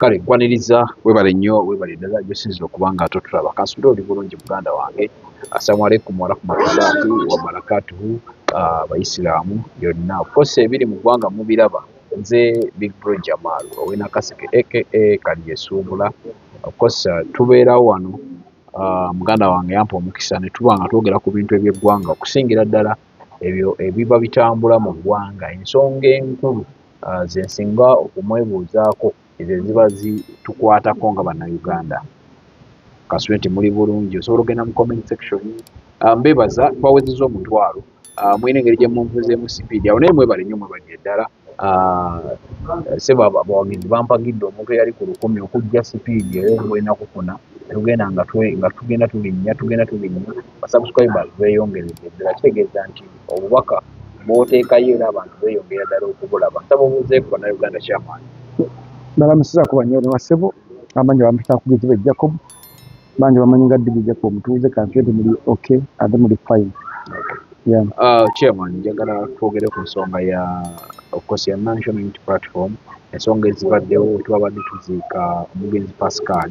Kale nkwaniriza, webale nnyo, webale ddala gyosinzira okuba nga totulaba. Kansubire oli bulungi, muganda wange. Assalamu alaikum warahmatullahi wabarakatuhu. Abayisiraamu yonna, of course ebiri mu ggwanga mubiraba. Nze Big Bro Jamal owenakaseke, aka Kalyesuubula. Of course tubeerawo wano, muganda wange yampa omukisa ne tuba nga twogera ku bintu ebyeggwanga, okusingira ddala ebyo ebiba bitambula mu ggwanga. Ensonga enkulu ze nsinga okumwebuuzaako, ezo eziba zitukwatako nga Bannayuganda. Kasubire nti muli bulungi. Osobola okugenda mu comment section. Mbeebaza, twawezezza 500. Mulina engeri gye munvuzeemu speed awo, naye mwebale nnyo, mwebalire ddala. Sebo abawagizi bampagidde, omuntu eyali ku 1000 okujja speed eyo gwolina kufuna. Tugenda nga tugenda tulinnya, tugenda tulinnya, basubscribers beeyongeredde ddala. Kitegeeza nti obubaka bw'oteekayo era abantu beeyongera ddala okubulaba. Nsaba obuuzeeko Bannayuganda, chairman. Balamusiza ku bannyabo ne bassebo. Amannya bampita Akugizibwe Jacob, bangi bamanyi nga Digi Jacob omutuuze. Kansubire nti muli okay, ate muli fine, yeah. Chairman, njagala twogere ku nsonga ya, of course, ya National Unity Platform, ensonga ezibaddewo. Twabadde tuziika omugenzi Pascal.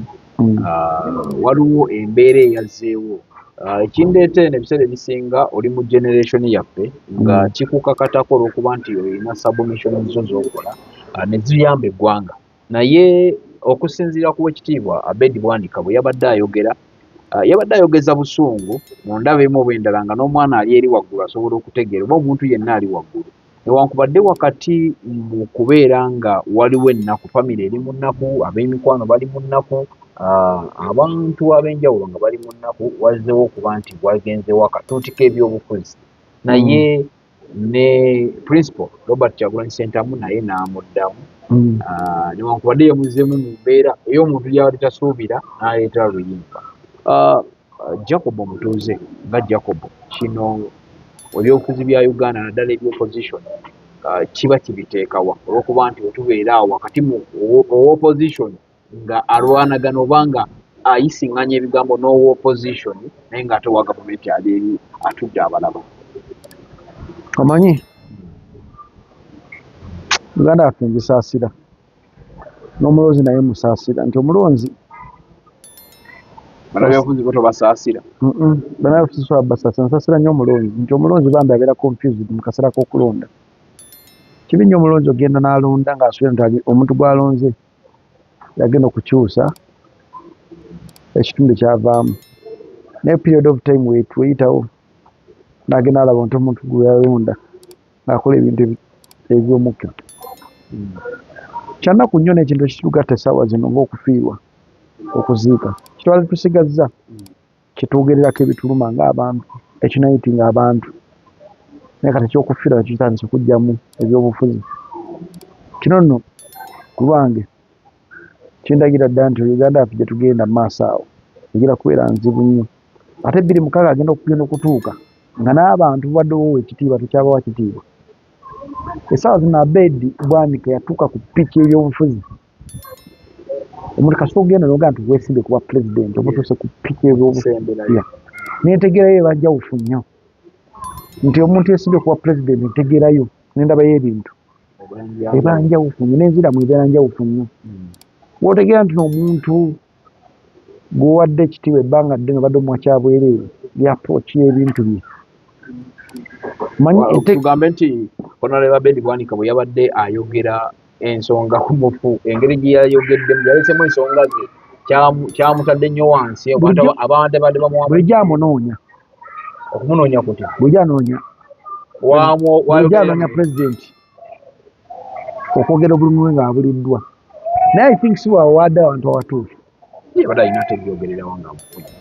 Waliwo embeera eyazzeewo. Ekindeeta eno, ebiseera ebisinga oli mu generation yaffe nga kikukakatako olw'okuba nti olina submission zo z'okola ne ziyamba eggwanga. Naye okusinziira ku Wekitiibwa Abed Bwanika bwe yabadde ayogera, yabadde ayogeza busungu mu ndaba emu oba endala, nga n'omwana ali eri waggulu asobola okutegeera, oba omuntu yenna ali waggulu. Newankubadde wakati mu kubeera nga waliwo ennaku, famire eri mu nnaku, ab'emikwano bali mu nnaku, abantu ab'enjawulo nga bali mu nnaku, wazzeewo okuba nti wagenzeewo akatuuti k'ebyobufuzi. Naye ne Principal Robert Kyagulanyi Ssentamu naye n'amuddamu. Newankubadde yamuzzeemu mu mbeera ey'omuntu gy'abadde tasuubira, n'aleeta luyimba. Jacob omutuuze, nga Jacob, kino ebyobufuzi bya Uganda, naddala ebyopposition, kiba kibiteekawa olw'okuba nti wetubeera awo wakati mu owopposition nga alwanagana oba nga ayisiŋŋanya ebigambo n'owopposition, naye ng'ate owa gavumenti ali eri atudde abalaba? Omanyi, Uganda yaffe ngisaasira, n'omulonzi naye musaasira, nti omulonzi Bannabyabufuzi bo tobasaasira? Bannabyabufuzi sobola basaasira. Nsaasira nnyo omulonzi, nti omulonzi bambi abeera confused mu kaseera k'okulonda. Kibi nnyo omulonzi ogenda n'alonda ng'asuubira nti omuntu gw'alonze yagenda okukyusa ekitundu kyavaamu, naye period of time weyitawo n'agenda alaba nti omuntu gwe yalonda ng'akola ebintu eby'omukka. Kyannaku nnyo n'ekintu ekitugatta essaawa zino ng'okufiirwa, okuziika kitwala tusigazza kyetwogererako ebituluma ng'abantu, ekinayitinga abantu. Naye kati ekyokufiirwa kitandise okujjamu ebyobufuzi. Kino nno ku lwange kindagira ddala nti Uganda yaffe gye tugenda mu maaso awo egenda kubeera nzibu nnyo. Ate 2006 agenda okugenda okutuuka nga n'abantu badde owowa ekitiibwa tukyabawa kitiibwa. Essaawa zino Abed Bwanika yatuuka ku peak y'ebyobufuzi. Omuntu kasita ogenda n'ogamba nti weesimbye kuba pulezidenti, oba otuuse ku peak y'ebyobufuzi, n'entegeerayo eba njawufu nnyo, nti omuntu yeesimbye kuba pulezidenti, entegeerayo n'endaba y'ebintu eba njawufu nnyo, n'enziramu ebeera njawufu nnyo. W'otegeera nti omuntu gw'owadde ekitiibwa ebbanga ddene obadde omuwa kyabwereere, y'approach y'ebintu bye. Tugambe nti Honorable Abed Bwanika bwe yabadde ayogera ensonga ku mufu, engeri gye yayogeddemu yaleesemu ensonga ze kyamutadde nnyo wansi abantu abadde bamuwa. Bulijjo amunoonya. Okumunoonya kutya? Bulijjo anoonya, bulijjo anoonya pulezidenti okwogera obulumi bwe ng'abuliddwa. Naye I think si bwawaadde abantu awatuufu. Yabadde alina ate byogererawo nga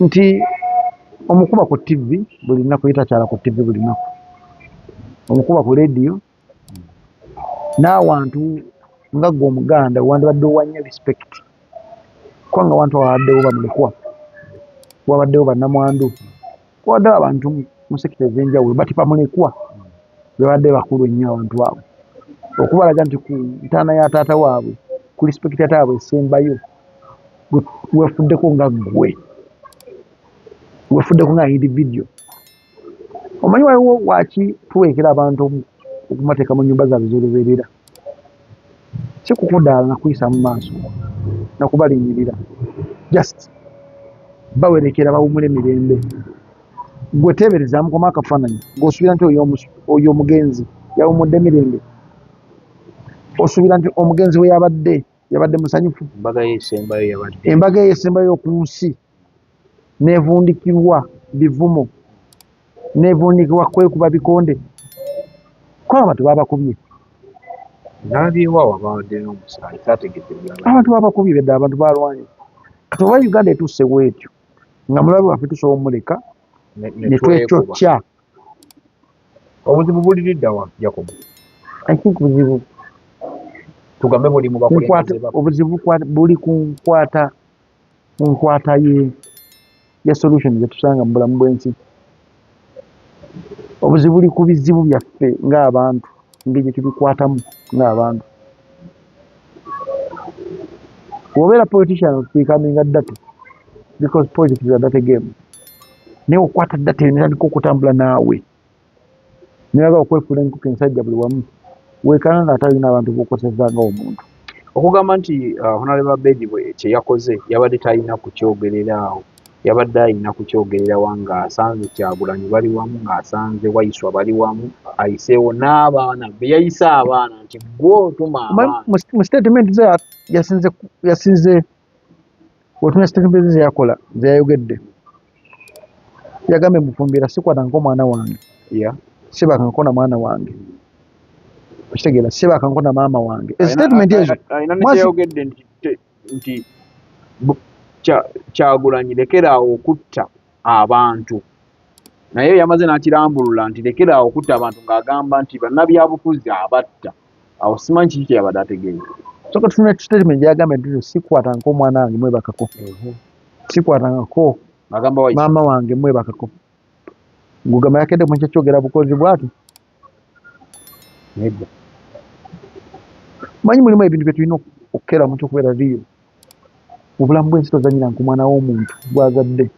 nti omukuba ku TV buli nnaku, yitakyala ku TV buli nnaku, omukuba ku lediyo n'awantu nga ggwe Omuganda wandibadde owanya respect, kubanga wantu wabaddewo bamulekwa, wabaddewo bannamwandu, wabaddewo abantu mu sector ez'enjawulo, bati bamulekwa bebadde bakulu ennyo. Abantu abo okubalaga nti ku ntaana ya taata waabwe, ku respect ya taata waabwe esembayo, weefuddeko nga ggwe, weefuddeko nga individual. Omanyi waliwo waki tuwerekera abantu okubateeka mu nnyumba zaabwe ez'olubeerera, si kukudaala nakuyisa mu maaso. Nakubalinnyirira, just bawerekera bawumule mirembe. Gwe teeberezaamu komu akafaananyi ng'osuubira nti oyo omugenzi yawumudde mirembe, osuubira nti omugenzi we yabadde yabadde musanyufu? Embaga ye esembayo yabadde Embaga ye esembayo ku nsi nevundikirwa bivumo, nevundikirwa kwekuba bikonde, kuba abantu babakubye. Nalabyewo ababadde n'omusaayi, saategedde byabadde. Abantu babakubye bedde, abantu balwanye. Kati oba Uganda etuuse bwetyo nga mulabe waffe tusobola omuleka ne ne twekuba. Twecocca. Obuzibu buliridda wa, Jacob? I think buzibu Tugambe buli mu bakulembeze baffe? Obuzibu buli ku nkwata, ku nkwata ye ya solution gye tusanga mu bulamu bw'ensi. Obuzibu buli ku bizibu byaffe ng'abantu, engeri gye tubikwatamu ng'abantu. Bw'obeera politician, becoming dirty, because politics is a dirty game, naye okwata dirty netandika okutambula naawe, neyagala okwefuula enkoko ensajja buli wamu, weekanga nga atalina abantu b'okosezza nga omuntu. Okugamba nti Honorable Abedi bwe kye yakoze yabadde talina kukyogerera awo, yabadde alina kukyogerera wa ng'asanze Kyagulanyi bali wamu, ng'asanze Waiswa bali wamu, ayiseewo n'abaana be yayise abaana nti gwe otuma abaana. Mu statement ze yasinze otuna statement ze yakola, ze yayogedde, yagambye mufumbira sikwatangako mwana wange, sibakanko na mwana wange, okitegeera, sibakanko na maama wange. Statement ezo Alina nekyeyogedde nti Kyagulanyi lekeraawo okutta abantu, naye yamaze n'akirambulula nti lekeraawo okutta abantu, ng'agamba nti bannabyabufuzi abatta. Awo simanyi kiki kyeyabadde ategeeza. Soka tufuna statement gyagambye nti sikwatangako omwana wange mwebakako, sikwatangako Agamba Waiswa. maama wange mwebakako. Ngugamba yakedde munkya kyogera bukozi bwati. Nedda. Manyi mulimu ebintu bye tulina okukeera omuntu okubeera real mu bulamu bw'ensi. Tozanyira ku mwana w'omuntu gw'azadde.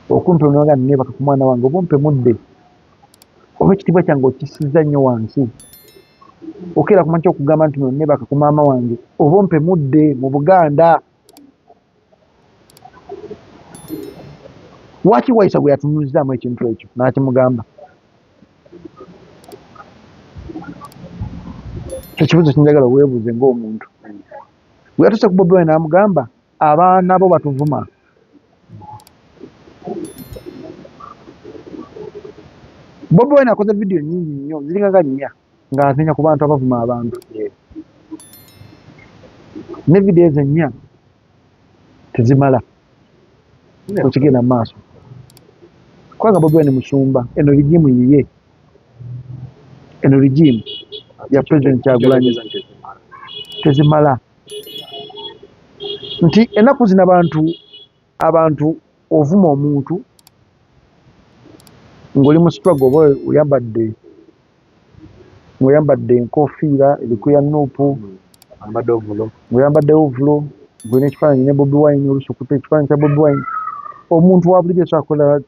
Okumpe onaga neebaka ku mwana wange, oba ompe mudde, oba ekitiibwa kyange okisizza nnyo wansi. Okeera ku makya okugamba nti no neebaka ku maama wange, oba ompe mudde mu Buganda. Waki Waiswa gwe yatunuuzaamu ekintu ekyo n'akimugamba? Ekibuuzo kinjagala weebuuze ng'omuntu. Bwe yatuuse ku Bobi Wine n'amugamba abaana bo batuvuma. Bobi Wine akoze vidiyo nnyingi nnyo, ziringa nga nnya, ng'anenya ku bantu abavuma abantu. Ne vidiyo ezo ennya tezimala okigenda mu maaso, kubanga Bobi Wine musumba. Eno regime yiye, eno regime ya President Kyagulanyi. Tezimala nti ennaku zino abantu ovuma omuntu ng'oli mu struggle, oba oyambadde, ng'oyambadde enkofiira eriko ya NUP, Ambadde overall. ng'oyambadde overall, ng'olina ekifaananyi ne Bobi Wine, oluusi okutte ekifaananyi kya Bobi Wine. Omuntu wa bulijjo tosobola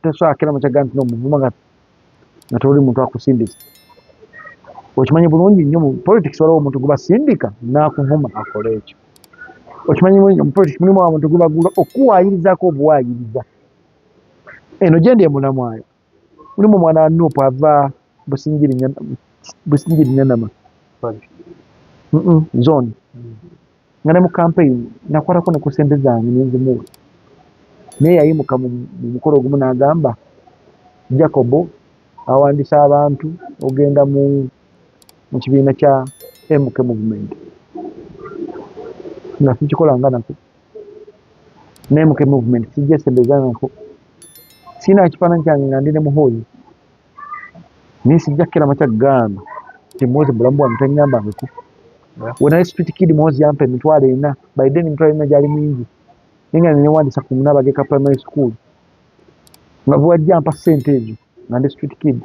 makya nti nomuvuma nga tewali muntu akusindisa. Okimanyi bulungi nnyo mu politics waliwo omuntu gwe basindika n'akuvuma. Akola ekyo. Okimanyi bulungi mu politics mulimu abantu gwe bagula okuwaayirizaako obuwaayiriza. Eno gye ndi emulamwayo mulimu omwana wa NUP ava Businjiri Nyanama zone, nga ne mu campaign nakwatako ne ku ssente zange nenzimuwa, naye yayimuka mu mukolo ogumu n'agamba Jacobo awandiisa abantu ogenda mu kibiina kya MK Movement, nga sikikolanga nako ne MK Movement, sijjesembezangako, sirina kifaananyi kyange nga ndi ne Muhoozi, naye sijja kukera makya kugamba nti Muhoozi bulamu bwange tannyambangako. When I street kid, Muhoozi yampa 400,000. By then 40,000 gyali mingi, naye nga newandiisa ku Nabageka Primary School, nga bwewajja mpa ssente ezo nga ndi street kid.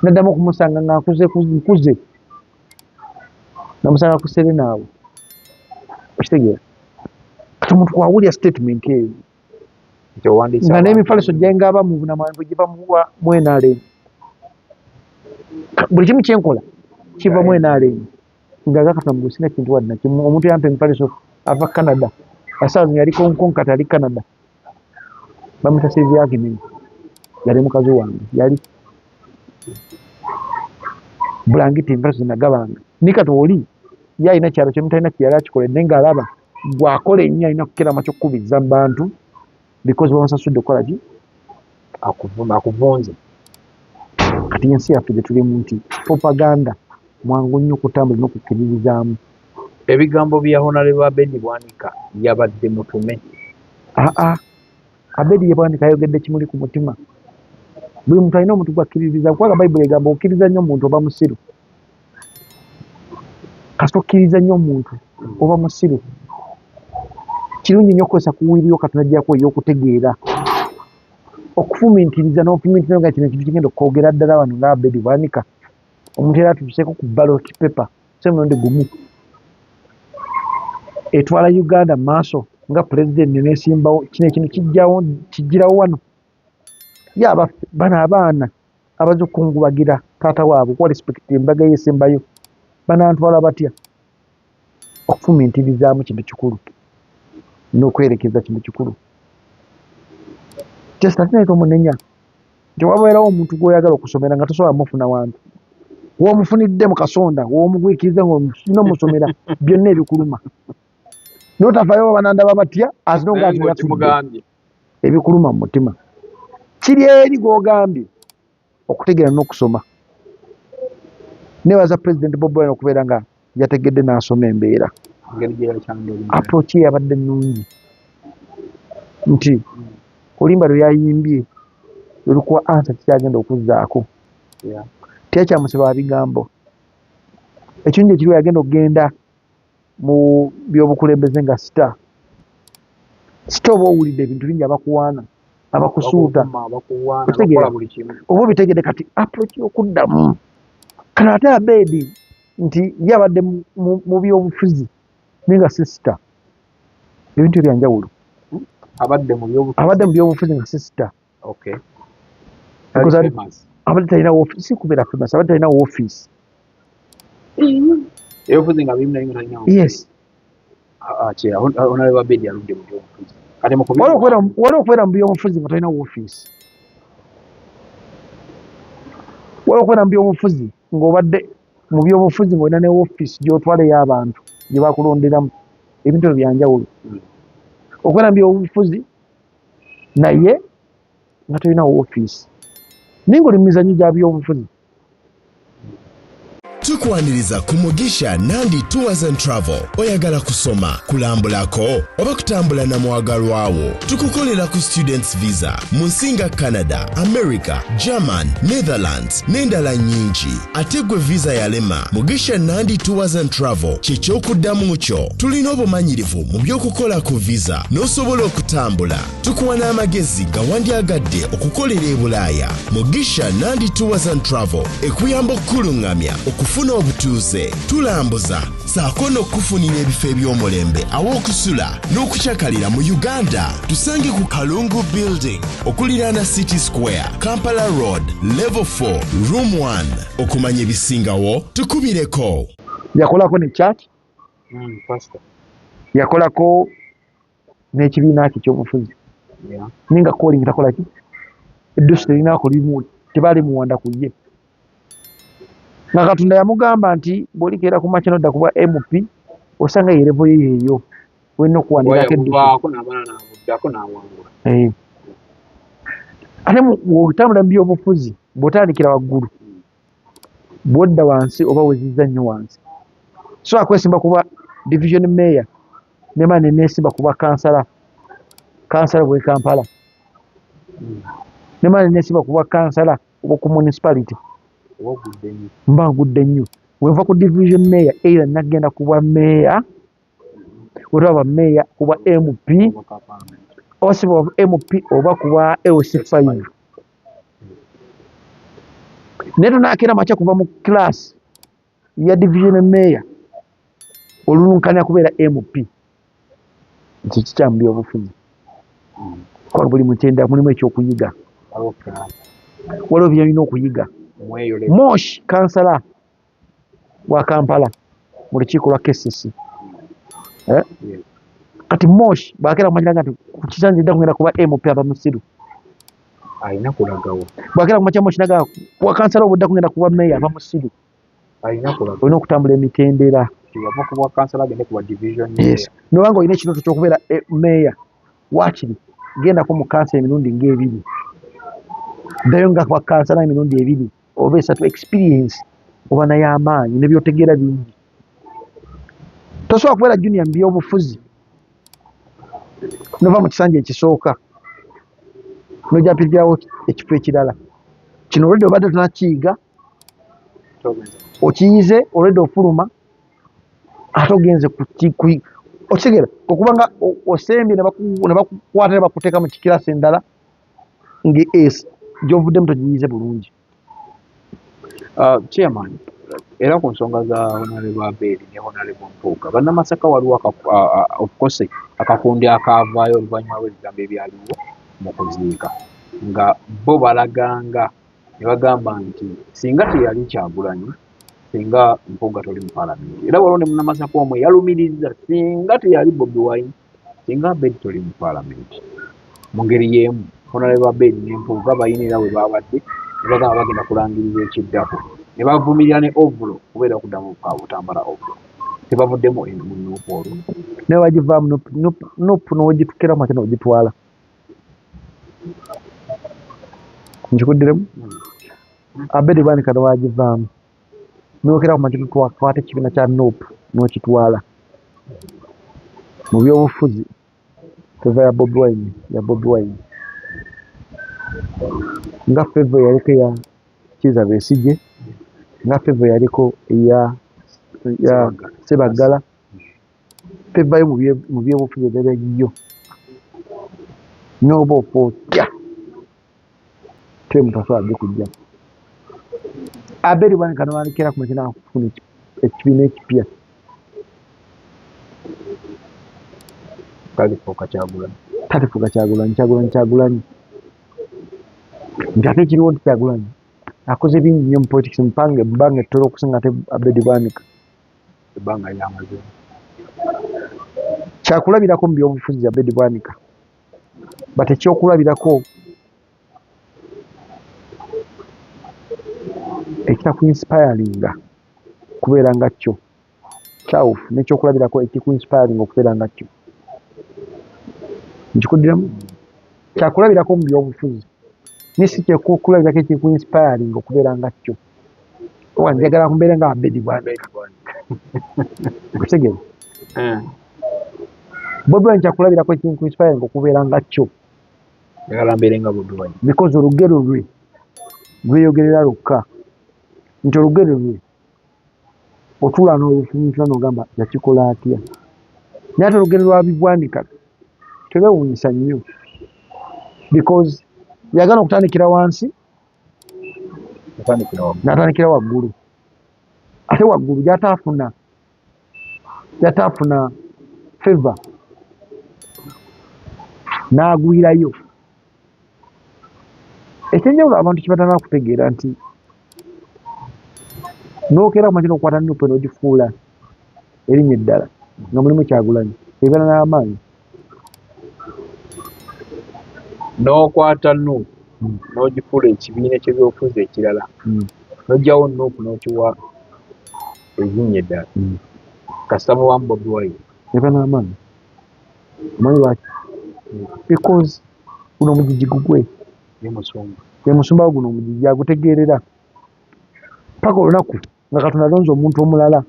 Naddamu okumusanga nga nkuze, nkuze, namusanga ku Serena awo, okitegeera? Kati omuntu kwawulira statement eyo Nti owandiisa nga abantu. N'emifaliso gyengaba mu bunamwandu giva mu NRM, buli kimu kyenkola kiva mu NRM. Nga gakatona mugulu sina kintu wadde nakimu. Omuntu yampa emifaliso ava Canada, asaawa zino yali Hong Kong, kati ali Canada, bamuyita Sylvia Agnes, yali mukazi wange, yali bulangiti, emifaliso zenagabanga. Naye kati oli ye alina kyalo kyemutalina kyeyali akikola, naye ng'alaba gwakola ennyo, alina kukera makya okukubiriza mu bantu because bamusasudde okukola ki? Akuvuma, akuvunze. Kati ensi yaffe gye tulimu nti propaganda mwangu nnyo okutambula n'okukkiririzaamu. Ebigambo bya Honorable Abedi Bwanika, yabadde mutume? Aa, Abedi ye Bwanika ayogedde kimuli ku mutima. Buli muntu alina omuntu gwakkiririza, kubanga Bayibuli egamba okkiriza nnyo omuntu oba musiru. Kasita okkiriza nnyo omuntu oba musiru. Kirungi nnyo okukozesa ku will Katonda gy'akuwa ey'okutegeera, okufumintiriza n'ofumiintiriza nga kino ekintu kigenda okwogera ddala wano nga Abedi Bwanika, omuntu era atuuseeko ku ballot paper si mulundi gumu etwala Uganda mu maaso nga pulezidenti neneesimbawo. Kino ekintu kijjawo, kijjirawo wano ye abaffe bano abaana abaza okukungubagira taata waabwe, okuwa respect embaga yeesembayo, banantwala batya? Okufumintirizaamu kintu kikulu n'okwerekeza kintu kikulu. Just ate naye tomunenya nti wabeerawo omuntu gw'oyagala okusomera nga tosobola mufuna wantu w'omufunidde mu kasonda, w'omugwikiriza ng'omusomera byonna ebikuluma n'otafaayo banandaba batya, as long as ng'okimugambye. Ebikuluma mu mutima kiri eri gw'ogambye okutegeera n'okusoma. Nebaza Pulezidenti Bobi Wine okubeera nga yategedde n'asoma embeera. Engeri gye yakyandolimu. Approach ye yabadde nnungi nti oluyimba lwe yayimbye lwe lukuwa answer kikyagenda okuzzaako. Teyakyamusaba bigambo. Ekirungi ekiriwo, yagenda okugenda mu byobukulembeze nga star. Star oba owulidde ebintu bingi, abakuwaana, abakusuuta. Bakuvuma, abakuwaana. Okitegeera? Bakola buli kimu. Oba obitegedde. Kati approach y'okuddamu kano, ate Abedi nti ye abadde mu byobufuzi naye nga si star, ebintu ebyanjawulo. Abadde mu byobufuzi. Abadde mu byobufuzi nga si star. Because Tali famous. Abadde talina office, si kubeera famous, abadde talina office. Ebyobufuzi nga birimu naye nga talina. Yes. Ah, ah, kye Honorable Abedi aludde mu byobufuzi kati mu Waliwo okubeera mu byobufuzi nga tolina office, waliwo okubeera mu byobufuzi ng'obadde mu byobufuzi ng'olina ne office gy'otwala ey'abantu gye bakulonderamu. Ebintu ebyo byanjawulo. Okubeera mu byobufuzi naye nga tolina office, naye ng'oli mu mizannyo gya byobufuzi. Tukwaniriza ku Mugisha Nandi Tours and Travel. Oyagala kusoma, kulambulako oba kutambula na mwagalwawo? Tukukolera ku students visa mu nsi nga Canada, America, German, Netherlands n'endala nnyingi. Ate gwe visa yalema, Mugisha Nandi Tours and Travel kyekyokuddamu kyo. Tulina obumanyirivu mu by'okukola ku visa n'osobola okutambula. Tukuwa n'amagezi nga wandyagadde okukolera e Bulaaya. Mugisha Nandi Tours and Travel ekuyamba okukuluŋŋamya okufuna obutuuze, tulambuza ssaako n'okukufunira ebifo eby'omulembe aw'okusula n'okukyakalira mu Uganda. Tusange ku Kalungu Building okuliraana City Square, Kampala Road, level 4, room 1. Okumanya ebisingawo tukubireko. Yakolako ne church. Pastor. Yakolako n'ekibiina kye ekyobufuzi, naye nga calling takola ki, eddusu terinaako limu, tebaali muwanda ku ye, nga Katonda yamugamba nti bw'olikeera ku makya nodda kuba MP, osanga ye level ye yeeyo olina okuwandiikako eddusu. Yabuvaako n'amala n'abuddako n'awangula. Eh. Ate bw'otambula mu byobufuzi, bw'otandikira waggulu, bw'odda wansi oba wezizza nnyo wansi. So akwesimba kuba division mayor, nema neneesimba kuba kansala, kansala bwe Kampala, nema neneesimba kuba kansala oba ku municipality. Oba ogudde nnyo. Mba ngudde nnyo. Wenva ku division mayor, either nagenda kuba mayor, wetwaba mayor, kuba MP, Oba ka parliament. Oba si bwa MP oba kuba LC5, naye tonakeera makya kuva mu class ya division mayor olununkanya kubeera MP. Nti kikyamu byobufuzi, kuba buli mutenda mulimu ekyokuyiga. Waliwo plan. Waliwo byolina okuyiga. Mweyo level. Mosh kansala wa Kampala. Mu lukiiko lwa KCC, eh? Kati Mosh bwakera kumanyira nti ku kisanja edda kugenda kuba MP, aba musiru. Alina kulagawo. Bwakera kumakya Mosh naga kuwa kansala obudda kugenda kuba meya, aba musiru. Alina kulaga. Olina okutambula emitendera. Yava ku bwa kansala agende ku bwa division. Yes, nobanga olina ekirooto ky'okubeera meya, waakiri gendako mu kansa emirundi ng'ebiri, ddayo nga kwa kansala emirundi ebiri oba esatu, experience oba naye amaanyi nebyotegeera bingi. Tosobola kubeera junior mu byobufuzi nova mu kisanja ekisooka nojampirirawo ekifo ekirala. Kino olwedde obadde tonakiyiga, okiyize olwedde, ofuluma ate ogenze okitegeera okubanga osembye ne bakukwata ne bakuteeka mu kikirasi endala nga gyovuddemu togiyize bulungi. Chairman, era ku nsonga za Honorable Abedi ne Honorable Mpuuga, Bannamasaka waliwo of course akakundi akaavaayo oluvannyuma lw'ebigambo ebyaliwo mu kuziika, nga bo balaganga ne bagamba nti singa teyali Kyagulanyi, singa Mpuuga toli mu paalamenti. Era waliwo ne Munnamasaka omwe yalumiriza, singa teyali Bobi Wine, singa Abedi toli mu paalamenti. Mu ngeri y'emu Honorable Abedi ne Mpuuga bayina era we babadde ne bagamba bagenda kulangirira ekiddako, ne bavumirira ne overall kubeera okuddamu Butambala overall tebavuddemu mu NUP olwo. Naye wagivaamu NUP n'ogitukiramu ate n'ogitwala. Nkikuddiremu, Abedi Bwanika newagivaamu nokera ku makya kwata ekibiina kya NUP n'okitwala mu byobufuzi. Favour ya Bobi Wine ya Bobi Wine, nga favour yaliko eya Kiiza Besigye, nga favour yaliko eya Sebaggala. Favour yo mu byobufuzi ebeera yiyo, n'oba ofa otya teri muntu asobola gikuggyako. Abedi Bwanika newalekera ku makya nakufuna ekibiina ekipya, talifuuka Kyagulanyi. Talifuuka Kyagulanyi. Kyagulanyi, Kyagulanyi nti ate ekiriwo nti Kyagulanyi akoze bingi nnyo mu politics mupange ebbanga ettono okusinga ate Abedi Bwanika. Ebbanga lyamaze. Kyakulabirako mu byobufuzi Abedi Bwanika, but ekyokulabirako ekitakuinspiringa kubeera nga kyo kyawufu n'ekyokulabirako ekikuinspiringa okubeera nga kyo. Nkikuddiramu, kyakulabirako mu byobufuzi naye si kyekyokulabirako ekikuinspiringa okubeera nga kyo. Owa njagala kumbeera nga Abedi Bwanika, okitegeera? Bobi Wine kyakulabirako ekikuinspiringa okubeera nga kyo. Njagala mbeere nga Bobi Wine. Because olugero lwe lweyogerera lwokka, nti olugero lwe otuula n'olufumitula n'ogamba yakikola atya. Naye ate olugero lwa Bibwanika telwewuunyisa nnyo because yagala okutandikira wansi n'atandikira waggulu, ate waggulu gyataafuna favour n'agwirayo. Ekyenjawulo abantu kye batalina kutegeera nti n'okeera ku makya n'okwata NUP n'ogifuula erinnya eddala nga mulimu Kyagulanyi, ebeera n'amaanyi. N'okwata NUP n'ogifuula ekibiina ekyebyobufuzi ekirala, n'oggyawo NUP n'okiwa erinnya eddala, kasita mubamu Bobi Wine. Eba n'amaanyi. Omanyi lwaki? Because guno omugigi gugwe. Ye musumba. Ye musumba wo. Guno omugigi agutegeerera paka olunaku nga Katonda alonze omuntu omulala,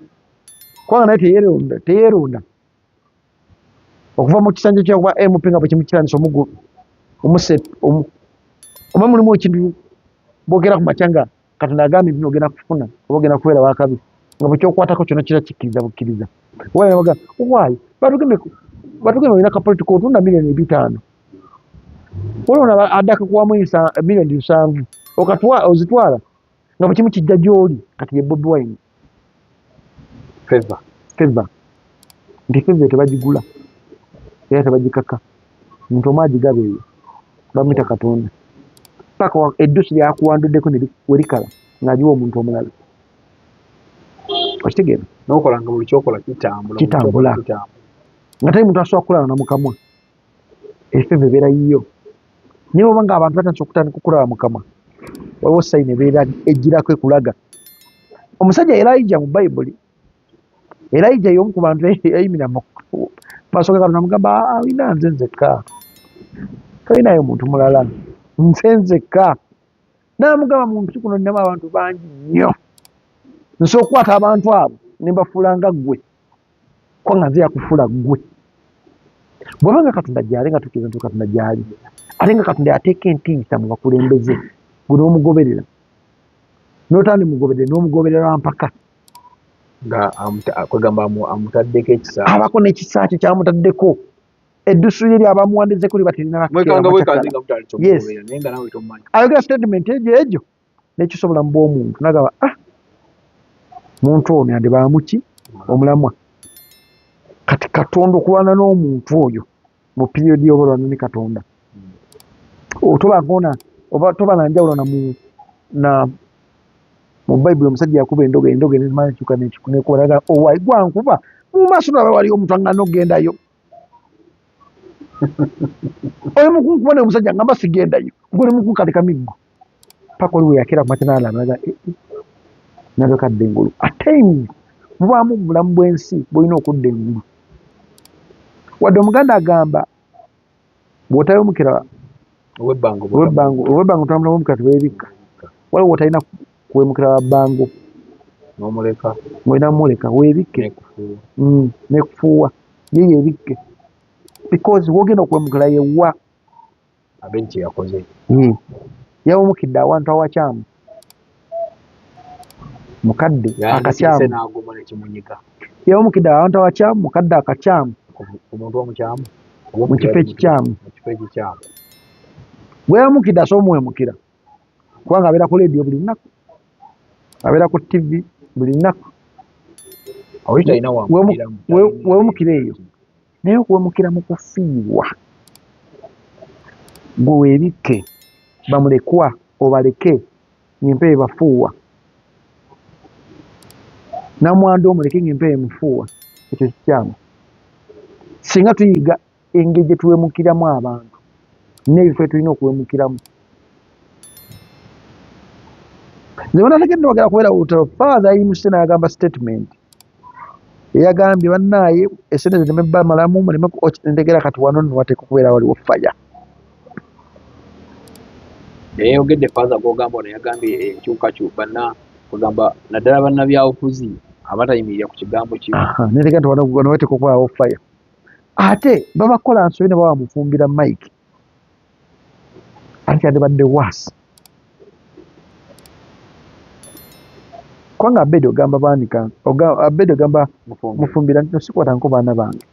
kubanga naye teyeeronda, teyeeronda okuva mu kisanja kyakuba MP nga bwe kimu kirandisa omugu omuse oba mulimu ekintu bwogera ku makya nga Katonda agambye nti ogenda kufuna oba ogenda kubeera wakabi, nga bwekyokwatako kyonna kira kikkiriza bukkiriza. Why batugembe olina ka political otunda 5 million, waliwo addaka kuwamu 7 million okatwa ozitwala nga bwe kimu kijja gy'oli. Kati ye Bobi Wine. Favour. Favour, nti favour tebagigula era tebagikaka. Muntu omu agigaba eyo bamuyita Katonda, paka eddusi lyakuwanduddeko ne werikala ng'agiwa omuntu omulala. Okitegeera? N'okola nga buli kyokola kitambula. Kitambula. Nga teri muntu asobola kukulaba na mukamwa, efeva ebeera yiyo. Naye oba nga abantu batandise okutandika okulaba mukamwa, waliwo sayini ebeera ejjirako ekulaga. Omusajja Elijah mu Bayibuli, Elijah y'omu ku bantu yayimirira mu maaso ga Katonda amugamba, olina nze nzekka, tolinayo muntu mulala, nze nzekka. N'amugamba, mu nsi kuno nninamu abantu bangi nnyo, nsobola okukwata abantu abo ne mbafuula nga ggwe, kubanga nze yakufuula ggwe. Bw'oba nga Katonda gy'ali, nga tukkiriza nti Katonda gy'ali, ate nga Katonda yateeka entiisa mu bakulembeze, gwe n'omugoberera, n'otandimugoberere, n'omugoberera lwa mpaka. Nga kwegamba amutaddeko ekisa. Abako n'ekisa kye kyamutaddeko. Eddusu lye lyabamuwandizeko liba terina. Ayogera statement egyo egyo nekisobola mu bw'omuntu nagamba, ah, muntu ono yandibaamuki omulamwa. Kati Katonda okulwana n'omuntu oyo mu period y'oba olwana ne Katonda, toba oba toba na njawulo na mu Bayibuli. Omusajja yakuba endogoyi, endogoyi nemala nekyuka nekuba, owayi gwankuba mu maaso, nolaba waliyo omuntu aŋŋaana okugendayo. Oli mukunkuba naye omusajja ngamba sigendayo, gwe oli mukunkaleka miggo paka oli weyakera kumakya nalaba nalyoka adda engulu. At times mubaamu bulamu bw'ensi bwolina okudda engulu. Wadde Omuganda agamba bw'otayomukira ow'ebbango tambula wemukira teweebikka, waliwo wotalina kuwemukira wa bbango. N'omuleka. Olina mumuleka weebikke nekufuuwa ye yeebikke, because wogenda okuwemukira yewa. Abe kyeyakoze. Yawemukidde awantu awakyamu mukadde akakyamu. N'aguma nekimunyiga. Yawemukidde awantu awakyamu mukadde akakyamu. Omuntu omukyamu. Mu kifo ekikyamu. Mu kifo ekikyamu. Bwe yawemukidde asobola omuwemukira kubanga abeera ku leediyo buli lunaku, abeera ku TV buli lunaku. Awo talina wamuliramu. Wewemukira eyo, naye okuwemukira mu kufiirwa, gwe weebikke bamulekwa obaleke ng'empewo ebafuuwa, namwandu omuleke ng'empewo emufuuwa, ekyo kikyamu. Singa tuyiga engeri gye tuwemukiramu abantu n'ebifo ebye tulina okuwemukiramu. Nze banategedde wagala kubeera olutalo. Father yayimuse n'agamba statement eyagambye, bannaaye, esente zireme bamalamu muleme ntegera. Kati wano nno wateeka okubeera waliwo fire. Yayogedde Father gwogamba ono yagambye enkyukakyuka banna kugamba naddala bannabyabufuzi abatayimirira ku kigambo kimu. Netegera nti wano wateeka okubaawo fire, ate babakola nsobi ne baba mufumbira mike, ate kyandibadde waasi kubanga Abedi ogamba baanika, Abedi ogamba mufumbira nti nosikwata baana bange.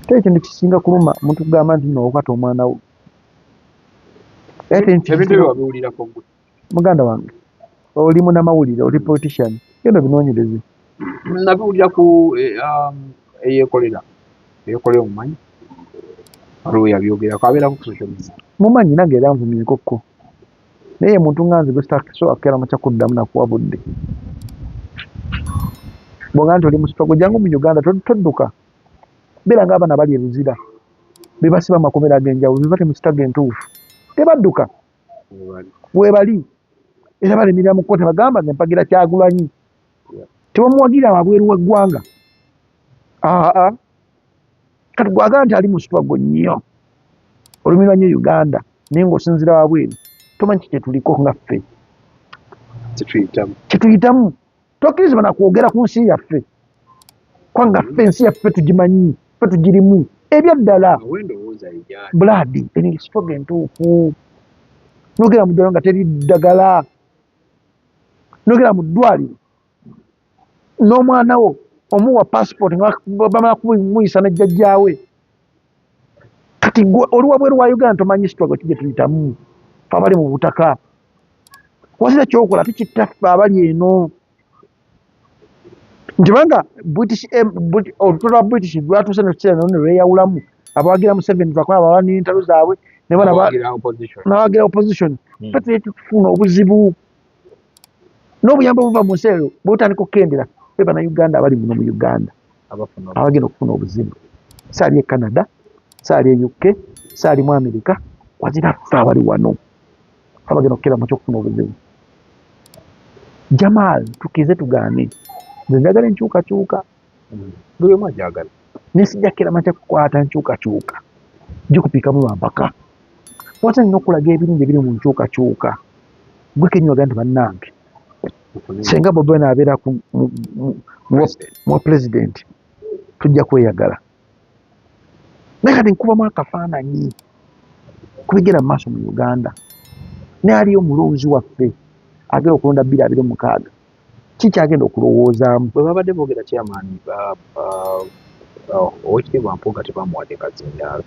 Ate ekintu kisinga kuluma omuntu kugamba nti no okwata omwana wo. Ebintu ebyo wabiwulirako gwe? Muganda wange, oli munamawulire, oli politician, genda obinoonyereze. Nabiwulira ku eyekolera eyekolera, omumanyi, waliwo yabyogerako, abeerako ku social media. Mumanyi, nange era nvumyekokko, naye muntu nga nze gwesitasobola kukeera makya kuddamu nakuwa budde. Bw'ogaa nti oli mu struggle, jangu mu Uganda, todduka. Beera ng'abaana bali ebuzira bebasiba amakomera ag'enjawulo, beba mu struggle entuufu tebadduka, weebali era balemerera mu kkooti bagamba nze mpagira Kyagulanyi, tebamuwagira wabweru w'eggwanga. Aa, kati gwagamba nti ali mu struggle nnyo, olumirwa nnyo Uganda, naye ng'osinziira wabweru tomanyi ki kyetuliko nga ffe. Kituyitamu. Kyetuyitamu, tokkirizibwa nakwogera ku nsi yaffe, kubanga ffe ensi yaffe tugimanyi, ffe tugirimu ebyaddala. Awo endowooza egyali. Blood eri struggle entuufu. Nogera mu ddwaliro nga teri ddagala, nogera mu ddwaliro n'omwana wo omuwa passport nga bamala kumuyisa ne jjajjaawe. Kati gwe oli wabweru wa Uganda tomanyi struggle ki gye tuyitamu fe abali mu butaka. Wazira kyokola ate kittaffe abali eno nti banga British olutalo lwa British lwatuuse nekiseera ne lweyawulamu, abawagira Museveni twakola abalwanira entalo zaabwe ne bano Abawagira opposition. N'abawagira opposition. Ffe tuli tufuna obuzibu. N'obuyambi obuva mu nsi eyo bwotandika okukendera, be Bannayuganda abali muno mu Uganda abagenda okufuna obuzibu. Saali e Canada, saali e UK, saali mu America, wazira ffe abali wano abagenda okukera mu kyokufuna obuzibu. Jamal, tukize tugaane, nze njagala enkyukakyuka. Buli omu agyagala. Naye sijja kukera makya kukwata nkyukakyuka gikupiikamu lwa mpaka. Wate nina okulaga ebirungi ebiri mu nkyukakyuka, gwe kennyini ogaa nti bannange senga Bobi Wine abeera mu pulezidenti tujja kweyagala. Naye kati nkubamu akafaananyi kubigenda mu maaso mu Uganda, naye aliyo omulonzi waffe agenda okulonda 2026, ki kyagenda okulowoozaamu? Bwe babadde boogera chairman, Oweekitiibwa Mpuuga tebamuwadde kazindaalo.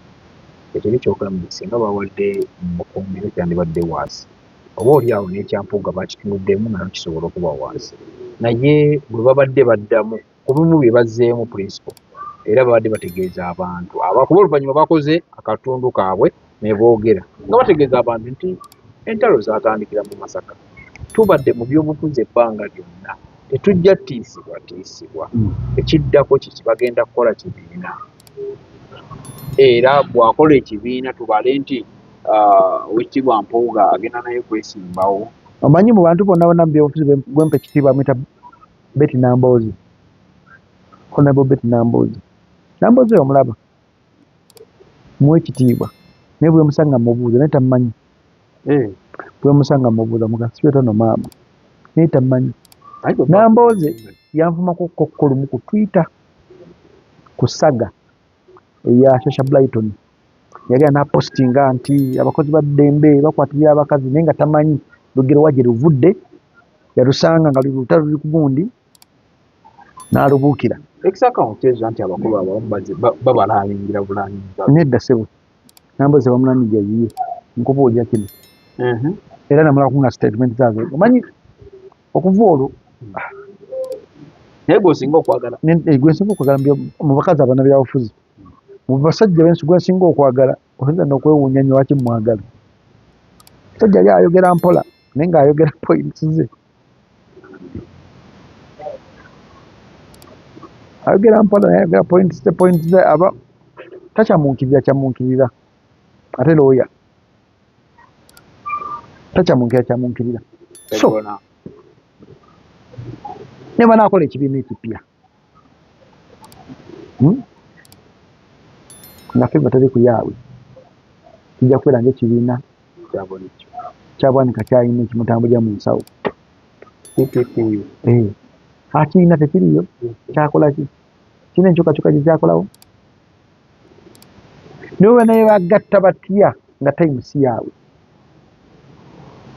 Ekyo kyokka singa bawadde Mufumbiro kyandibadde wansi, oba oli awo n'ekya Mpuuga bakitunuddemu nakyo kisobola okuba wansi. Naye bwe babadde baddamu ku bimu bye bazzeemu principle, era babadde bategeeza abantu abakuba oluvannyuma bakoze akatundu kaabwe ne boogera nga bategeeza abantu nti entalo zaatandikira mu Masaka, tubadde mu byobufuzi ebbanga lyonna, tetujja tiisibwa tiisibwa. Ekiddako kiki? Bagenda kukola kibiina, era bw'akola ekibiina tubale nti Oweekitiibwa Mpuuga agenda naye kwesimbawo. Omanyi mu bantu bonna bonna mu byobufuzi gwempa ekitiibwa amuyita Betty Nambooze, Honorable Betty Nambooze. Nambooze oyo omulaba, muwe ekitiibwa, naye bwe musanga mubuuza naye tammanyi. Bwe musanga mubuuza mugasibe tono maama, naye tammanyi. Nambooze yanvumako kokko lumu ku Twitter ku saga eya Shasha Brighton, yagenda n'apostinga nti abakozi ba ddembe bakwatirira abakazi, naye nga tamanyi lugero wa gye luvudde, yalusanga nga lutalo luli ku gundi n'alubuukira. X account ezo nti abakulu abamu babalaningira bulaninga. Nedda ssebo, Nambooze bamulangira yiye, nkubuulira kino. Era namulako nga statement zazo, omanyi okuva olwo. Naye gweosinga okwagala? Gwe nsinga okwagala mu bakazi abannabyabufuzi, mu basajja bensi gwe nsinga okwagala, oyinza n'okwewuunya nnyo lwaki mwagala. Musajja ali ayogera mpola naye ng'ayogera points ze, ayogera mpola naye ayogera points ze, points ze aba takyamunkirira kyamunkirira, ate looya takyamunkirira kyamunkirira. So ne banaakola ekibiina ekipya, Nga ffe teri ku yaabwe, kijja kubeera ng'ekibiina kyabwanika kyalina ekimutambulira mu nsawo. Akirina tekiriyo, kyakola ki? Kirina enkyukakyuka gye kyakolawo? Naye bwe naye bagatta batya nga time si yaabwe,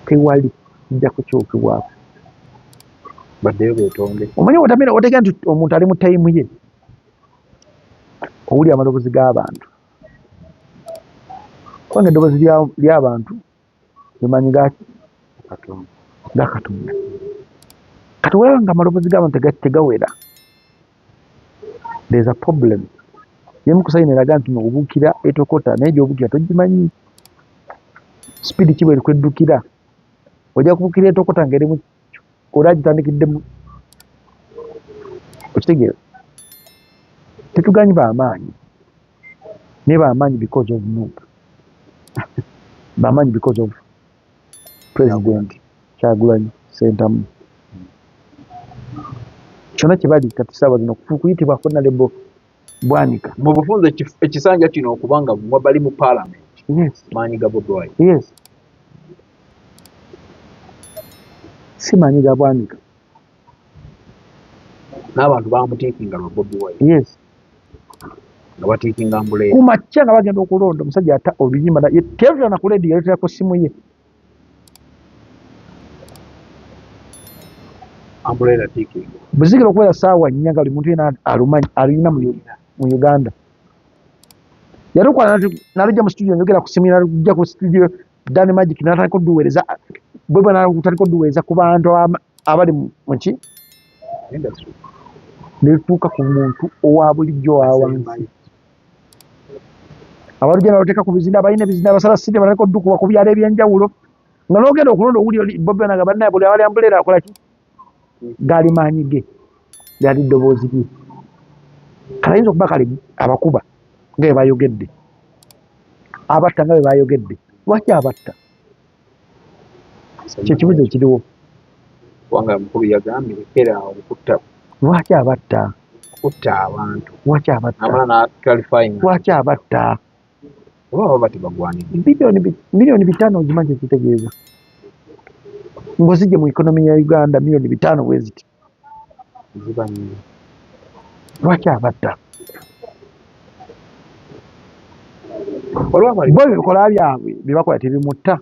tewali kijja kukyukibwako. Baddeyo beetonde. Omanyi otamira otegeera nti omuntu ali mu time ye, owulira amaloboozi g'abantu, kubanga eddoboozi ly'abantu gemanyi gaki? Ga Katonda. Kati olaba nga amaloboozi g'abantu tegawera, there's a problem. Yemu ku sign eraga nti obuukira etokota, naye gy'obuukira togimanyi speed ki bweri kweddukira, ojja kubuukira etokota ng'erimu oli agitandikiddemu. Okitegeera? Tetuganyi bamaanyi, naye bamaanyi because of NUP, bamaanyi because of President Kyagulanyi Ssentamu. Kyonna kye bali kati ssaawa zino kuyitibwa Honorable Bwanika. Mu bufunze ekisanja kino okubanga bali mu parliament, Yes. maanyi ga Bobi Wine? Yes, si maanyi ga Bwanika. N'abantu bamutiikinga lwa Bobi Wine? Yes. Nga batiikinga umbrella. Ku makya nga bagenda okulonda, omusajja ata oluyimba teyalutera na ku lediyo, yalutera ku ssimu ye. Umbrella ticking. Bwe zigenda okubeera ssaawa 4 nga buli muntu yenna alumanyi aluyina mu Uganda. Yalukwala n'alujja mu studio, njogera ku ssimu ye, n'alujja ku studio Dan Magic n'atandika odduweereza bwe bwe n'atandika odduweereza ku bantu abali mu ki Industry. Ne lutuuka ku muntu owa bulijjo owa wansi, abalujja n'aluteeka ku bizinda, abalina ebizinda abasala sente batandika oddukuba ku byalo ebyenjawulo, nga n'ogenda okulonda owulira Bobi Wine nga bannaye buli awali umbrella akola ki? Gaali maanyi ge, lyali ddoboozi lye. Kale ayinza okuba kale abakuba nga bwe bayogedde, abatta nga bwe bayogedde. Lwaki abatta? Kyekibuzo ekiriwo. Kubanga mukulu yagambye lekera awo okutta. Lwaki abatta? Okutta abantu. Lwaki abatta? Amala na clarifying. Lwaki abatta? Oba baba tebagwanidde. 5 miliyoni ogimanyi kyekitegeeza? Ng'ozijje mu economy ya Uganda, 5 miliyoni bwe ziti. Ziba nnyingi. Lwaki abatta? Waliwo abali Bo ebikolwa byabwe bye bakola tebimutta,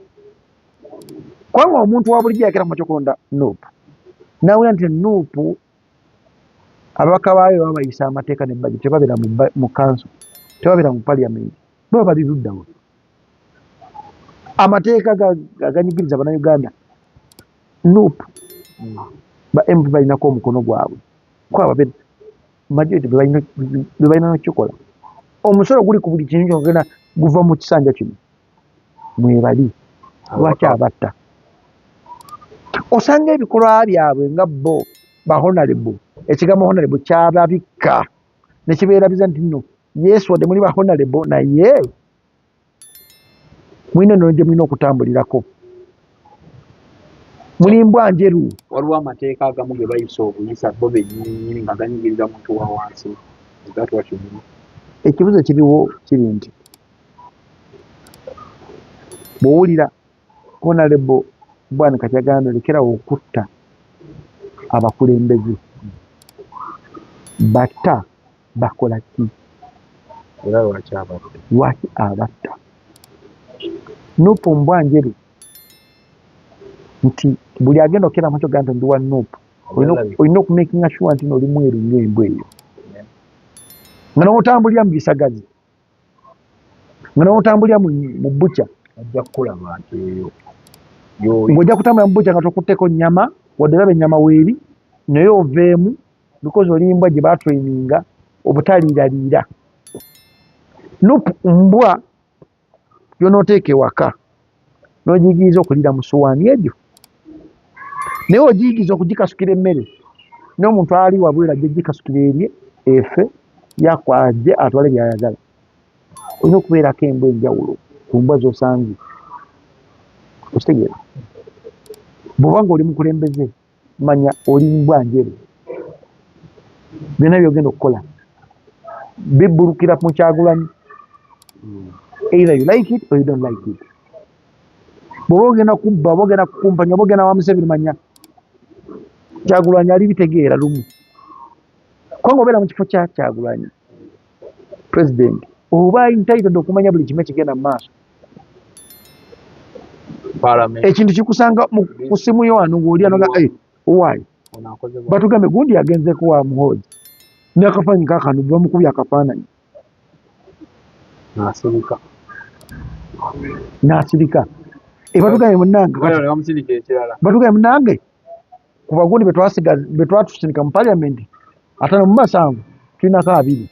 kubanga omuntu wa bulijjo yakera mu kyokulonda NUP nawulira nti NUP ababaka baayo baba bayisa amateeka ne budget, tebabeera mu council, tebabeera mu parliament, baba bali luddawa? Amateeka aganyigiriza Bannayuganda, NUP ba MP balinako omukono gwabwe, kuba babe majority be balina n'okukikola. Omusolo guli ku buli kintu kyogenda guva mu kisanja kino, mwebali. Lwaki abatta? Osanga ebikolwa byabwe nga bo ba honorable, ekigambo honorable kyababikka ne kibeerabiza nti nno yesu wadde muli ba honorable, naye mulina ennono gye mulina okutambulirako, muli mbwa njeru. Waliwo amateeka agamu ge bayisa obuyisa bo bennyini nga ganyigiriza muntu wa wansi. Is that what you mean? Ekibuzo kiriwo kiri nti bw'owulira honorable Bwanika kyagambye, lekerawo okutta abakulembeze, batta bakola ki? Era lwaki abatta? Lwaki abatta? NUP mbwa njeru, nti buli agenda okukera makyo ga nti ndi wa NUP, olina okumakinga sure nti noli mweru ng'embwa eyo, nga n'otambulira mu bisagazi, nga n'otambulira mu bukya. Ajja kukulaba nti eyo yoyo. Ng'ojja kutambulira mu bukya nga tokutteko nnyama, wadde olaba ennyama weeri, naye oveemu because oli mbwa gye batraininga obutaliiraliira. NUP mbwa gy'onooteeka ewaka n'ogiyigiriza okuliira mu sowaani egyo, naye ogiyigiriza okugikasukira emmere, n'omuntu ali wabweru ajja gikasukira erye efe yakwajje atwale by'ayagala. Olina okubeerako embwa enjawulo ku mbwa z'osanze, okitegeera? Bw'oba ng'oli mukulembeze, manya oli mbwa njeru, byonna by'ogenda okukola bibbulukira mu Kyagulanyi, either you like it or you don't like it. Bw'oba ogenda kubba, oba ogenda kukumpanya, oba ogenda wa Museveni, manya Kyagulanyi ali bitegeera lumu, kubanga obeera mu kifo kya Kyagulanyi president, oba entitled okumanya buli kimu ekigenda mu maaso. Parliament. Ekintu kikusanga ku simu yo wano ng'oli anoga owaayi. Ono akoze bwa- Batugambe gundi yagenzeko wa Muhoozi n'akafaananyi kaakano, bamukubye akafaananyi. N'asirika. N'asirika. E, batugambe munnange Waliwo ne bamusindika ekirala. Batugambe munnange ku bagundi be twatusindika mu parliament 57, tulinako 20.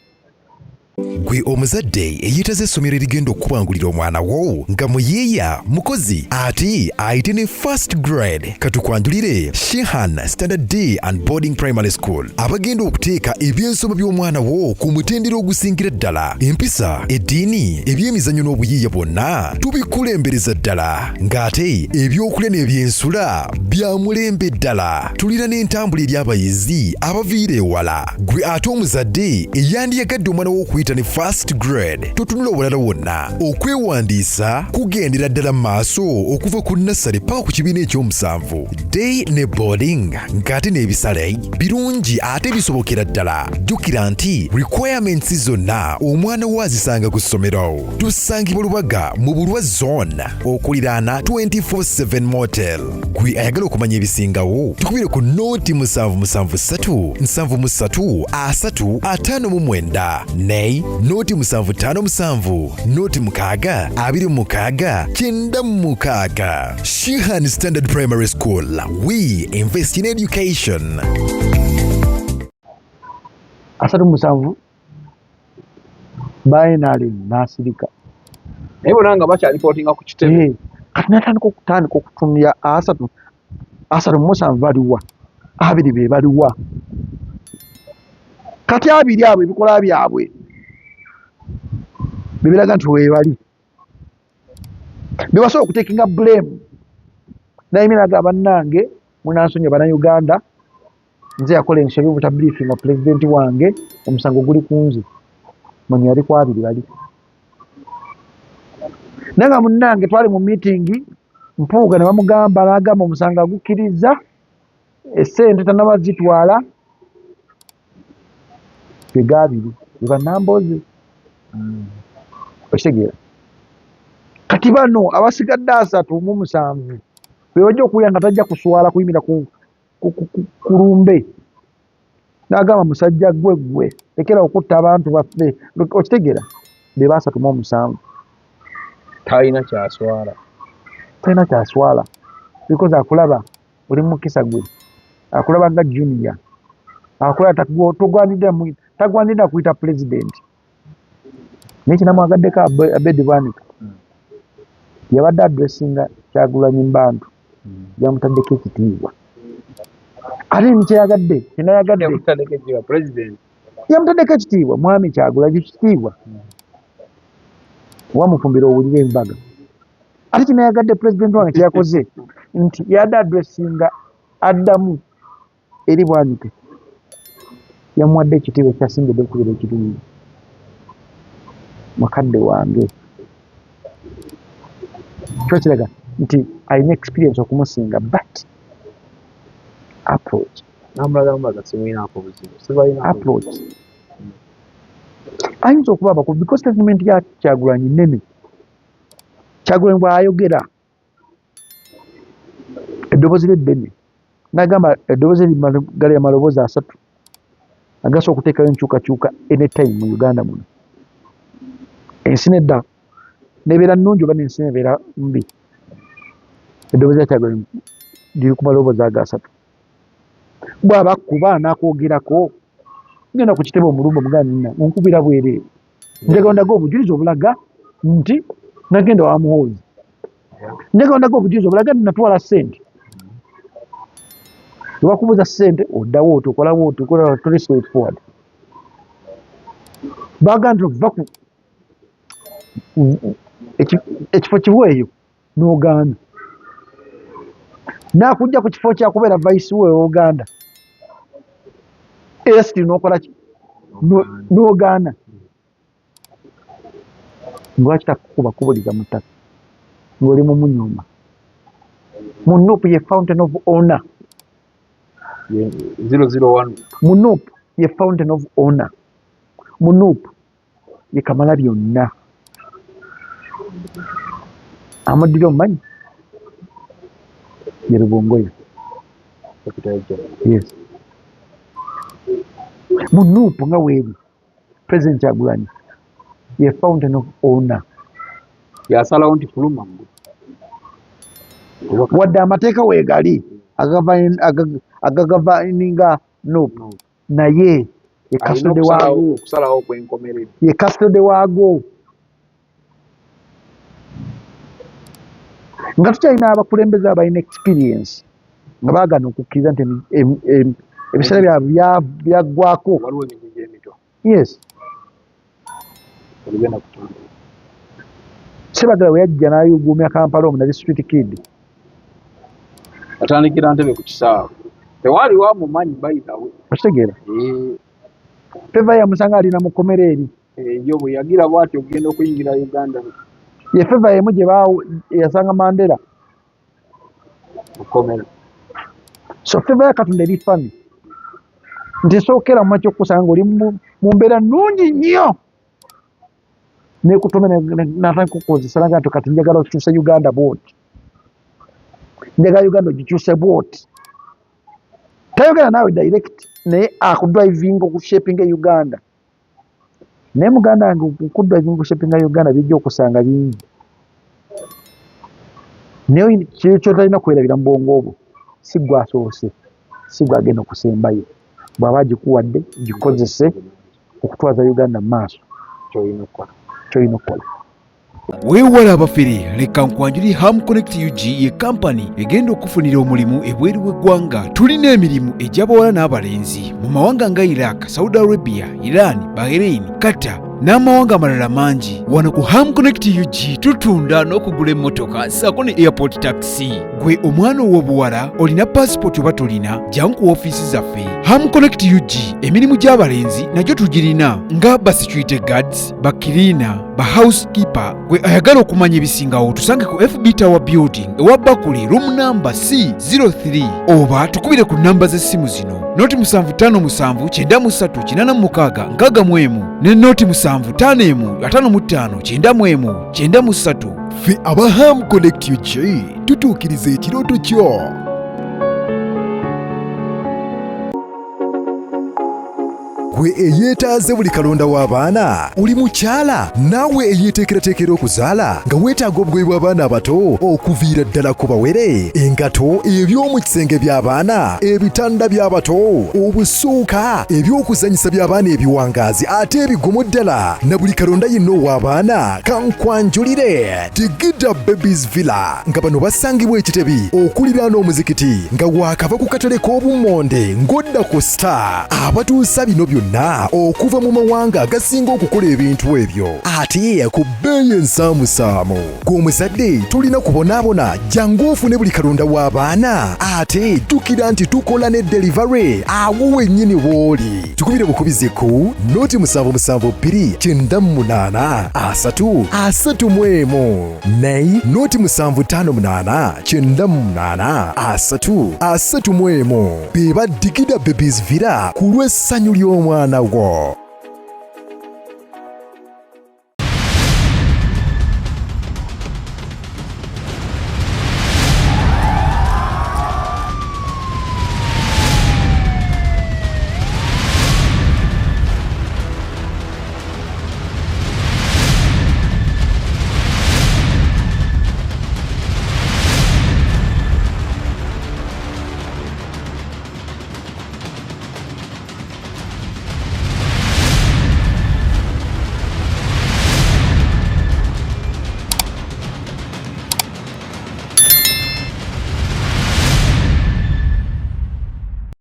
Gwe omuzadde eyeetaza essomero erigenda okukubangulira omwana wo nga muyiiya, mukozi ate ayite ne first grade, katukwanjulire Shihan Standard Day and Boarding Primary School, abagenda okuteeka ebyensoma by'omwana wo ku mutendera ogusingira ddala. Empisa, eddiini, ebyemizannyo n'obuyiiya bwonna tubikulembereza ddala, ng'ate ebyokulya n'ebyensula bya mulembe ddala. Tulina n'entambula eri abayizi abaviira ewala. Gwe ate omuzadde eyandiyagadde omwana wo okuyita ne first grade, totunula walala wonna. Okwewandiisa kugendera ddala mu maaso okuva ku nursery paka ku kibiina ekyomusanvu, day ne boarding, ng'ate n'ebisale birungi ate bisobokera ddala. Jjukira nti requirements zonna omwana wo azisanga ku ssomero. Tusangibwa Lubaga mu Bulwa Zone, okuliraana 24/7 Motel. Gwe ayagala okumanya ebisingawo, tukubire ku 0773 73 30 59 ne 0757 06 26 96. Shihan Standard Primary School, we invest in education. 37 ba NRM n'asirika. Naye bonna nga bakyalipootinga ku kitebe. Eh, kati natandika okutandika okutunulira 37 baliwa? Abiri be baliwa? Kati abiri abo ebikolwa byabwe bibiraga nti webali bebasobola okutekinga blame. Nayimiraga, bannange, munansonyiwa Bannayuganda, nze yakola ensobi obutabriefinga pulezidenti wange, omusango guli ku nze. Mwenye yali ku abiri bali. Naye nga munnange twali mu meeting, Mpuuga ne bamugamba, n'agamba omusango agukkiriza, essente tanaba zitwala. Begaabiri bebannamboze, okitegeera? Kati bano abasigadde 37 be bajja okuwulira nga tajja kuswala kuyimira ku lumbe n'agamba, musajja gwe, gwe lekera okutta abantu baffe, okitegeera? Be 37. Talina kyaswala. Talina kyaswala because akulaba oli mukisa gwe, akulaba nga junior, akulaba tagwanidde akuyita president. Naye kinamwagaddeko Abedi Bwanika, yabadde addressinga Kyagulanyi mu bantu, yamutaddeko ekitiibwa. Ate nikyeyagadde, kyenayagadde, yamutaddeko ekitiibwa, mwami Kyagulanyi kitiibwa, wamufumbira owulire embaga. Ate kinayagadde pulezidenti wange kyeyakoze nti yadde addressinga addamu eri Bwanika, yamuwadde ekitiibwa ekyasingidde okubira ekirungi, mukadde wange. Kiba kiraga nti alina experience okumusinga, but approach approach ayinza okuba abakulu because statement ya Kyagulanyi nene. Kyagulanyi bw'ayogera eddoboozi lye ddene, nagamba eddoboozi gali amaloboozi asatu agasobola okuteekayo enkyukakyuka anytime mu Uganda muno, ensi nedda nebeera nnungi oba nensi nebeera mbi. Eddoboozi lya Kyagulanyi liri ku maloboozi ago asatu. Bw'aba akkuba n'akwogerako, genda ku kitebe omulumba, omuganda nina onkubira bwereere, njagala ndaga obujulizi obulaga nti nagenda wa Muhoozi, njagala ndaga obujulizi obulaga nti natwala ssente. Webakubuuza ssente, oddawo oti, okolawo oti, okola toli straight forward. Baga nti ova ku ekifo kiweeyo n'ogaana, nakujja ku kifo kyakubeera vice we Uganda, era siti n'okola ki? N'ogaana. Lwaki takukuba kubuliza mu ttaka ng'oli mumunyooma? Mu NUP ye fountain of honor. Mu NUP ye fountain of honor, mu NUP ye kamala byonna. Amuddira omumanyi ye Rubongoya. Yes, mu NUP nga weeri, President Kyagulanyi ye fountain of honor. Yasalawo nti fuluma. Wadde amateeka weegali agagaverninga NUP, naye ye custody waago. Okusalawo okwenkomeredde. Ye custody waago. Nga tukyalina abakulembeze abalina experience nga baagana okukkiriza nti ebiseera byabwe byaggwako. Waliwo emigigi emito. Yes. Olugenda kutambula. Sebagala bwe yajja n'ayugumya Kampala omwo, nali street kid. Atandikira ntebe ku kisaawe, tewaaliwo amumanyi bayitawe. Okitegeera? Favour yamusanga alina mu kkomera eri. Eyo bwe yagira bw'ati okugenda okuyingira Uganda. Ye favour emu gye baawo eyasanga Mandela mukomera. So favour ya Katonda eri funny nti esookera mu makya okukusanga ng'oli mu mbeera nnungi nnyo, nekutome natandika okukozesa naga nti kati njagala okyuse Uganda bwoti, njagala Uganda ogikyuse bwoti. Tayogera naawe direct, naye akudrivinga okushapinga Uganda. Naye muganda wange, okudrivinga okushapinga Uganda bijja okusanga bingi, naye kiri kyotalina kwerabira mu bwongo obwo, si gwe asoose, si gwe agenda okusembayo. Bw'aba agikuwadde, gikozese okutwaza Uganda mu maaso. Kyolina okukola. Kyolina okukola. Weewala abafere, leka nkwanjuli Ham Connect UG ye kampani egenda okufunira omulimu ebweru w'eggwanga. Tulina emirimu egy'abawala n'abalenzi mu mawanga nga Iraq, Saudi Arabia, Iran, Bahrain, Qatar n'amawanga amalala mangi. Wano ku Ham Connect UG tutunda n'okugula emmotoka ssaako ne airport taxi. Gwe omwana ow'obuwala olina pasipoti oba tolina, jangu ku ofiisi zaffe. Ham Connect UG emirimu gy'abalenzi nagyo tugirina nga ba security guards, ba cleaner, ba housekeeper. Gwe ayagala okumanya ebisingawo tusange ku FB Tower Building ewa Bakuli, room number C03, oba tukubire ku namba z'essimu zino: noti 757 93 86 61 ne noti 751 55 91 93. Ffe aba Ham Connect UG tutuukiriza ekirooto kyo. Gwe eyeetaaze buli kalonda w'abaana, oli mukyala naawe eyeeteekerateekera okuzaala nga weetaaga obugoye bw'abaana abato okuviira ddala ku bawere, engato, eby'omu kisenge by'abaana, ebitanda by'abato, obusuuka, eby'okuzannyisa by'abaana ebiwangaazi ate ebigumu ddala, na buli kalonda yenna ow'abaana, kankwanjulire Digida Babies Villa, nga bano basangibwa Ekitebi okuliraana omuzikiti nga waakava ku katale k'obummonde ng'odda ku Star, abatuusa bino byonna okuva mu mawanga agasinga okukola ebintu ebyo ate ku bbeeyi ensaamusaamu. Gwe omuzadde tolina kubonaabona, jangu ofune buli kalonda w'abaana, ate jjukira nti tukola ne delivery awo wennyini w'oli. Tukubire bukubizi ku noti 772 98 3 31 ne noti 758 98 3 31. Be ba Digida Babies Villa ku lw'essanyu ly'omwana wo.